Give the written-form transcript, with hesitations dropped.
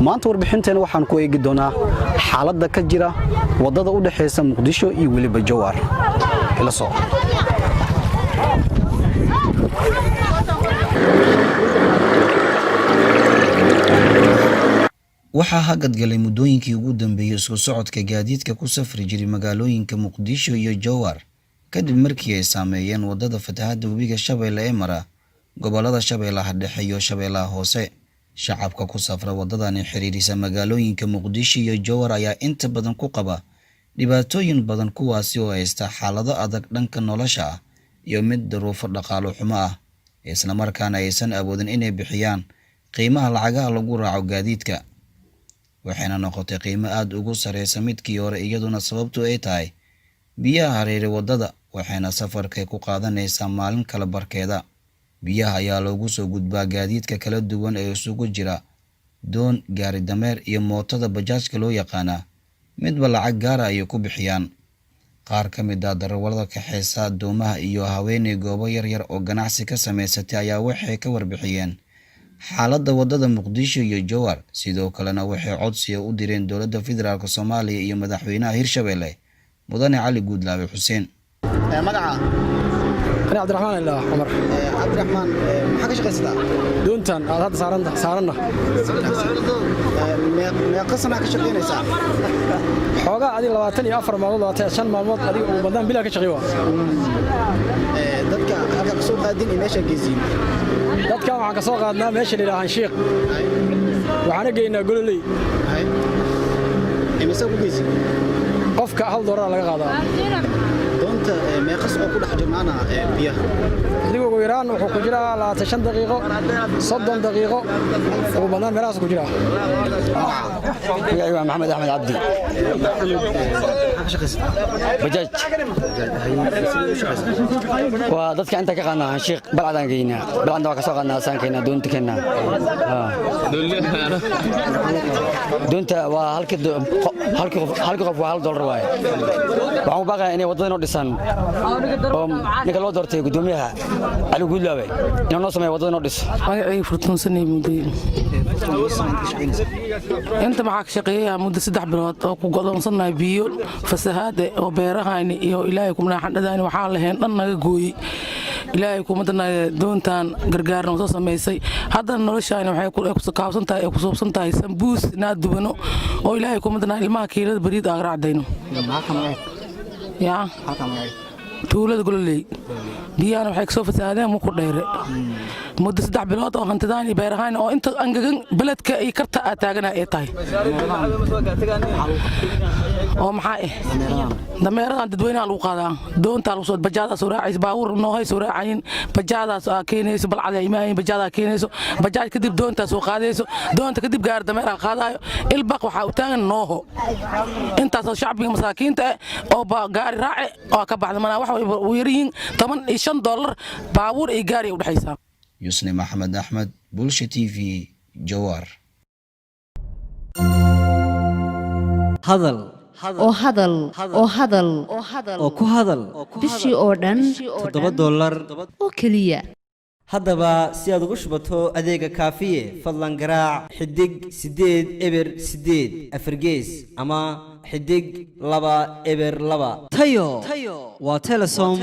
Maanta warbixinteena waxaan ku eegi doonaa xaaladda ka jira waddada u dhexaysa Muqdisho iyo weliba Jowhar. Ila soo. Waxaa hagadgalay muddooyinkii ugu dambeeyey isku socodka gaadiidka ku safri jiray magaalooyinka Muqdisho iyo Jowhar, kadib markii ay saameeyeen waddada fatahaadda webiga Shabeelle ee mara gobollada Shabeellaha Dhexe iyo Shabeellaha Hoose. Shacabka ku safra waddadani xiriirisa magaalooyinka Muqdisho iyo Jowhar ayaa inta badan ku qaba dhibaatooyin badan, kuwaasi oo haysta xaalado adag dhanka nolosha ah iyo mid duruufo dhaqaalo xumo ah, islamarkaana aysan awoodin inay bixiyaan qiimaha lacagaha lagu raaco gaadiidka. Waxayna noqotay qiimo aada ugu sareysa midkii hore, iyaduna sababtu ay tahay biyaha hareeray waddada, waxayna safarkay ku qaadanaysaa maalin kala barkeeda. Biyaha ayaa loogu soo gudbaa gaadiidka kala duwan ee isugu jira doon, gaari dameer iyo mootada bajaajka loo yaqaanaa, midba lacag gaara ayay ku bixiyaan. Qaar ka mid ah darawallada kaxeysa doomaha iyo haweeney goobo yaryar oo ganacsi ka samaysatay ayaa waxay ka warbixiyeen xaaladda waddada Muqdisho iyo Jowhar. Sidoo kalena waxay codsiga u direen dowladda federaalk Soomaaliya iyo madaxweynaha Hirshabelle, Mudane Cali Guudlaawe Xuseen. Magaca? Ani Cabdiraxmaan ilaa Cumar. Cabdiraxmaan, maxaa ka shaqaysataa? Doontan aad hadda saaranna. Meeqa sanaa ka shaqaynaysaa? Xoogaa adiga 24 maalmood, 25 maalmood, adiga ugu badnaan bilaa ka shaqeey waa. Dadka halka ka soo qaadin iyo meesha geysiin? Dadkan waxaan ka soo qaadnaa meesha la yidhaha Hanshiiq, waxaana geynaa Gololey. Imise ku geysin? Qofka $1 laga qaadaa. Doonta meeqas oo ku dhex jirnaana biyaha? Adiga ugu yaraan wuxuu ku jiraa 25 daqiiqo, 30 daqiiqo ugu badnaan, meelahaas ku jiraa. Magacay waa Maxamed Axmed Cabdi. Maxaa ka shaqaysataa? Bajaaj. Waa dadka inta ka qaadnaa Hanshiiq, Balcadaan geynaa, Balcadna waa ka soo qaadnaa, asaan keynaa, doonta keennaa. Doonta waa halkii qof waa $1 waaye. Waxaan u baaqayaa inay waddada inoo dhisaan, oo ninka loo doortay guddoomiyaha Cali Guudlaawe inuu noo sameeyo waddada, inoo dhiso. Magacay Furtuunsanay Mudday. Inta maxaa ka shaqeeyayaa? Muddo 3 bilood oo ku godoonsannahay biyo fasahaade oo beerahayni iyo Ilaahay kumnaaxandhadaani waxaa laheen dhan naga gooyey. Ilaahay kumadana doontaan gargaarna soo samaysay. Haddana noloshaani waxay ku kaabsan tahay ee ku suubsan tahay sambuus inaa dubano, oo Ilaahay kumadana ilmaha kiilada bariid aaga raacdayno. Yaa tuulada Gololey biyahana waxay kasoo fasahaadeen muku dheere muddo 3 bilood oo hantidaan iyo beerahaan oo inta angagan beledka iyo karta aa taagana ay tahay, oo maxaa dameeradan dadweynaha lagu qaadaa, doontaa lagu soo, bajaadaa soo raacaysa, baabuur noohay soo raacayin, bajaadaas aa keenayso, Balcad imaayin, bajaadaa keenayso, bajaaj kadib doontaa soo qaadayso, doonta kadib gaari dameeraa qaadaayo. Ilbaq waxaa u taagan nooho intaasoo shacbiga masaakiinta ah oo gaari raace oo ka baxda manaa wax u yaryihiin $15 baabuur iyo gaari ay u dhexaysaa. Yusni Maxamed Axmed, Bulsha TV, Jowhar. Hadal oo hadal oo hadal oo ku hadal bishii oo dhan $7 oo keliya. Haddaba si aad ugu shubato adeega Kaafiye, fadlan garaac *808 4gees ama *202. Tayo waa Telesom.